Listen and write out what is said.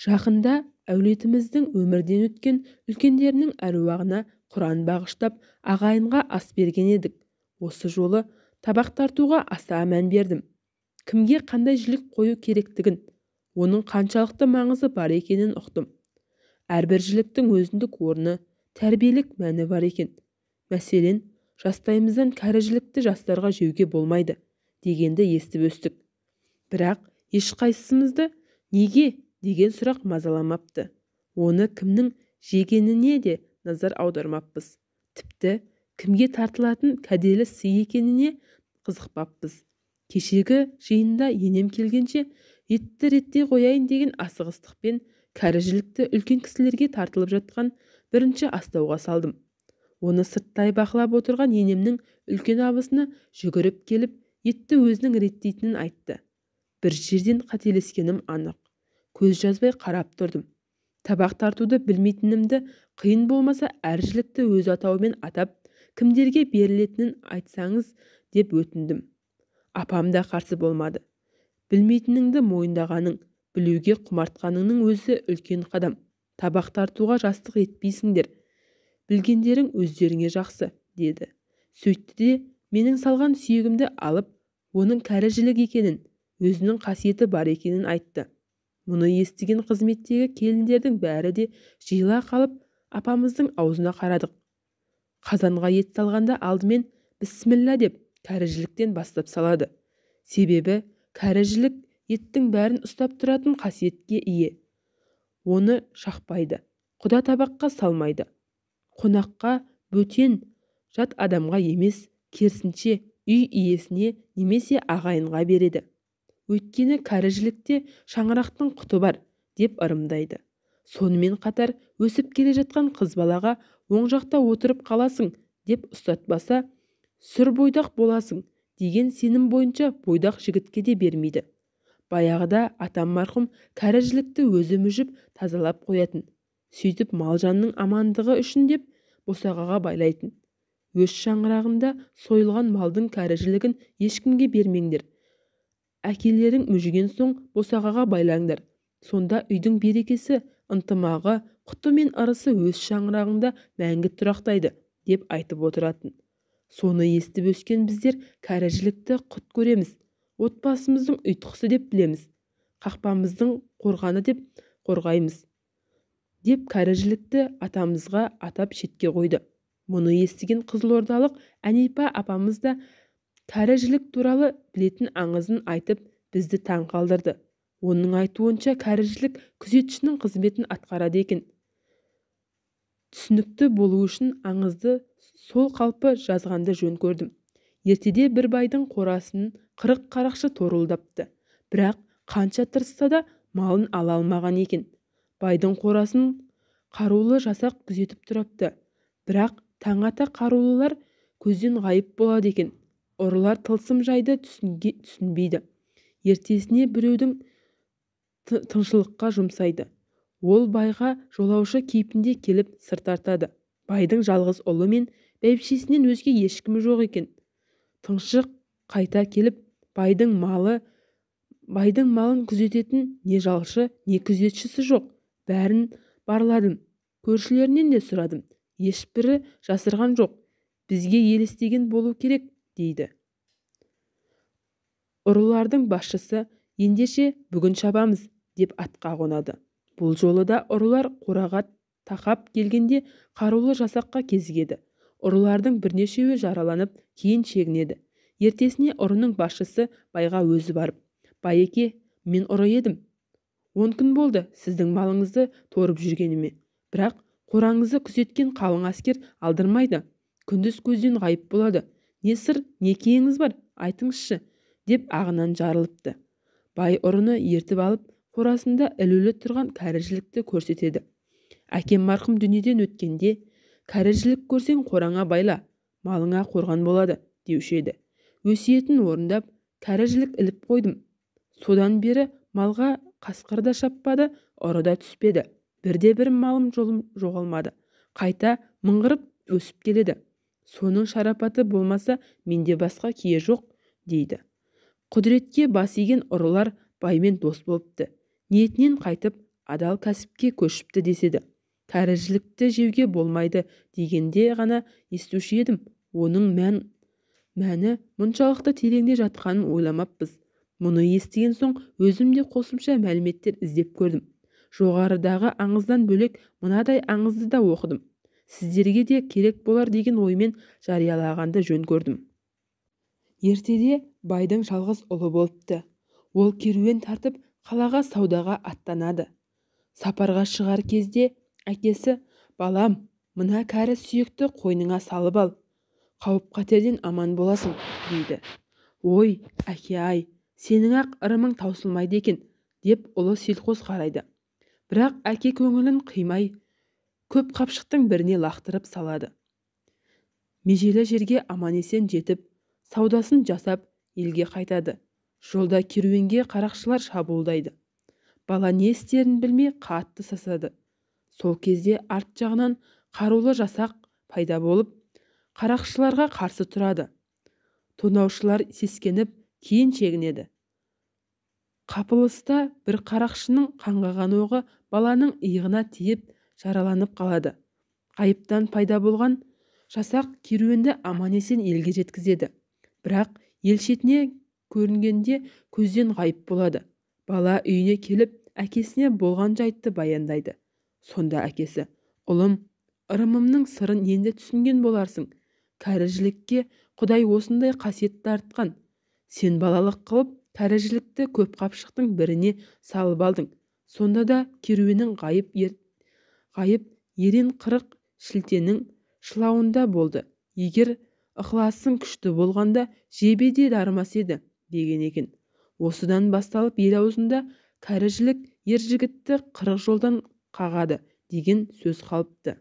Жақында әулетіміздің өмірден өткен үлкендерінің әруағына Құран бағыштап, ағайынға ас берген едік. Осы жолы табақ тартуға аса мән бердім. Кімге қандай жілік қою керектігін, оның қаншалықты маңызы бар екенін ұқтым. Әрбір жіліктің өзіндік орны, тәрбиелік мәні бар екен. Мәселен, жастайымыздан кәрі жілікті жастарға жеуге болмайды дегенді естіп өстік. Бірақ ешқайсымызды неге деген сұрақ мазаламапты. Оны кімнің жегеніне де назар аудармаппыз. Тіпті кімге тартылатын кәделі сый екеніне қызықпаппыз. Кешегі жиында енем келгенше етті реттей қояйын деген асығыстықпен кәрі жілікті үлкен кісілерге тартылып жатқан бірінші астауға салдым. Оны сырттай бақылап отырған енемнің үлкен абысыны жүгіріп келіп, етті өзінің реттейтінін айтты. Бір жерден қателескенім анық. Көз жазбай қарап тұрдым. Табақ тартуды білмейтінімді, қиын болмаса әр жілікті өз атауымен атап, кімдерге берілетінін айтсаңыз деп өтіндім. Апам да қарсы болмады. Білмейтініңді мойындағаның, білуге құмартқаныңның өзі үлкен қадам. Табақ тартуға жастық етпейсіңдер. Білгендерің өздеріңе жақсы, деді. Сөйтті де менің салған сүйегімді алып, оның кәрі жілік екенін, өзінің қасиеті бар екенін айтты. Мұны естіген қызметтегі келіндердің бәрі де жиыла қалып, апамыздың аузына қарадық. Қазанға ет салғанда алдымен бісміллә деп кәрі жіліктен бастап салады. Себебі кәрі жілік еттің бәрін ұстап тұратын қасиетке ие. Оны шақпайды, құда табаққа салмайды. Қонаққа бөтен жат адамға емес, керісінше үй иесіне немесе ағайынға береді. Өйткені кәрі жілікте шаңырақтың құты бар, деп ырымдайды. Сонымен қатар өсіп келе жатқан қыз балаға оң жақта отырып қаласың деп ұстатпаса, сүр бойдақ боласың деген сенім бойынша бойдақ жігітке де бермейді. Баяғыда атам марқұм кәрі жілікті өзі мүжіп тазалап қоятын. Сөйтіп мал-жанның амандығы үшін деп босағаға байлайтын. Өз шаңырағында сойылған малдың кәрі жілігін ешкімге бермеңдер. Әкелерің мүжіген соң босағаға байлаңдар. Сонда үйдің берекесі, ынтымағы, құты мен ырысы өз шаңырағында мәңгі тұрақтайды, деп айтып отыратын. Соны естіп өскен біздер кәрі жілікті құт көреміз, отбасымыздың ұйтқысы деп білеміз, қақпамыздың қорғаны деп қорғаймыз, деп кәрі жілікті атамызға атап шетке қойды. Мұны естіген қызылордалық Әнипа апамыз да кәрі жілік туралы білетін аңызын айтып, бізді таң қалдырды. Оның айтуынша кәрі жілік күзетшінің қызметін атқарады екен. Түсінікті болу үшін аңызды сол қалпы жазғанды жөн көрдім. Ертеде бір байдың қорасын 40 қарақшы торуылдапты. Бірақ қанша тырысса да малын ала алмаған екен. Байдың қорасын қарулы жасақ күзетіп тұрапты. Бірақ таң ата қарулылар көзден ғайып болады екен. Ұрылар тылсым жайды түсінбейді. Ертесіне біреудің тыңшылыққа жұмсайды. Ол байға жолаушы кейпінде келіп сыр тартады. Байдың жалғыз ұлы мен бәйбішесінен өзге ешкімі жоқ екен. Тыңшы қайта келіп, байдың малын күзететін не жалшы, не күзетшісі жоқ. Бәрін барладым, көршілерінен де сұрадым. Ешбірі жасырған жоқ. Бізге елестеген болу керек, дейді. Ұрылардың басшысы, ендеше бүгін шабамыз, деп атқа қонады. Бұл жолы да ұрылар қораға тақап келгенде қарулы жасаққа кезігеді. Ұрылардың бірнешеуі жараланып, кейін шегінеді. Ертесіне ұрының басшысы байға өзі барып, байеке, мен ұры едім. 10 күн болды сіздің малыңызды торып жүргеніме. Бірақ қораңызды күзеткен қалың әскер алдырмайды. Күндіз көзден ғайып болады. Не сыр, не кейіңіз бар, айтыңызшы, деп ағынан жарылыпты. Бай ұрыны ертіп алып, қорасында ілулі тұрған кәрі жілікті көрсетеді. Әкем марқұм дүниеден өткенде, кәрі жілік көрсең қораңа байла, малыңа қорған болады, деуші еді. Өсиетін орындап, кәрі жілік іліп қойдым. Содан бері малға қасқыр да шаппады, ұры да түспеді. Бірде-бір малым жолым жоғалмады. Қайта мыңғырып өсіп келеді. Соның шарапаты болмаса, менде басқа кие жоқ, дейді. Құдіретке бас иген ұрылар баймен дос болыпты. Ниетінен қайтып, адал кәсіпке көшіпті деседі. Кәрі жілікті жеуге болмайды дегенде ғана естуші едім. Оның мәні мұншалықты тереңде жатқанын ойламаппыз. Мұны естіген соң өзім де қосымша мәліметтер іздеп көрдім. Жоғарыдағы аңыздан бөлек мынадай аңызды да оқыдым. Сіздерге де керек болар деген оймен жариялағанды жөн көрдім. Ертеде байдың жалғыз ұлы болыпты. Ол керуен тартып қалаға саудаға аттанады. Сапарға шығар кезде әкесі: «Балам, мына кәрі сүйекті қойныңа салып ал, қауіп-қатерден аман боласың», дейді. «Ой, әке-ай, сенің-ақ ырымың таусылмайды екен», деп ұлы селқос қарайды. Бірақ әке көңілін қимай, көп қапшықтың біріне лақтырып салады. Межелі жерге аман-есен жетіп, саудасын жасап, елге қайтады. Жолда керуенге қарақшылар шабуылдайды. Бала не істерін білмей қатты сасады. Сол кезде арт жағынан қарулы жасақ пайда болып, қарақшыларға қарсы тұрады. Тонаушылар сескеніп, кейін шегінеді. Қапылыста бір қарақшының қаңғыған оғы баланың иығына тиіп, жараланып қалады. Ғайыптан пайда болған жасақ керуенді аман-есен елге жеткізеді. Бірақ ел шетіне көрінгенде көзден ғайып болады. Бала үйіне келіп, әкесіне болған жайтты баяндайды. Сонда әкесі: «Ұлым, ырымымның сырын енді түсінген боларсың. Кәрі жілікке Құдай осындай қасиет дарытқан. Сен балалық қылып, кәрі жілікті көп қапшықтың біріне салып алдың. Сонда да керуенің ғайып ерен 40 шілтенің шылауында болды. Егер ықыласың күшті болғанда, жебе де дарымас еді», деген екен. Осыдан басталып ел аузында кәрі жілік ер жігітті 40 жолдан қағады деген сөз қалыпты.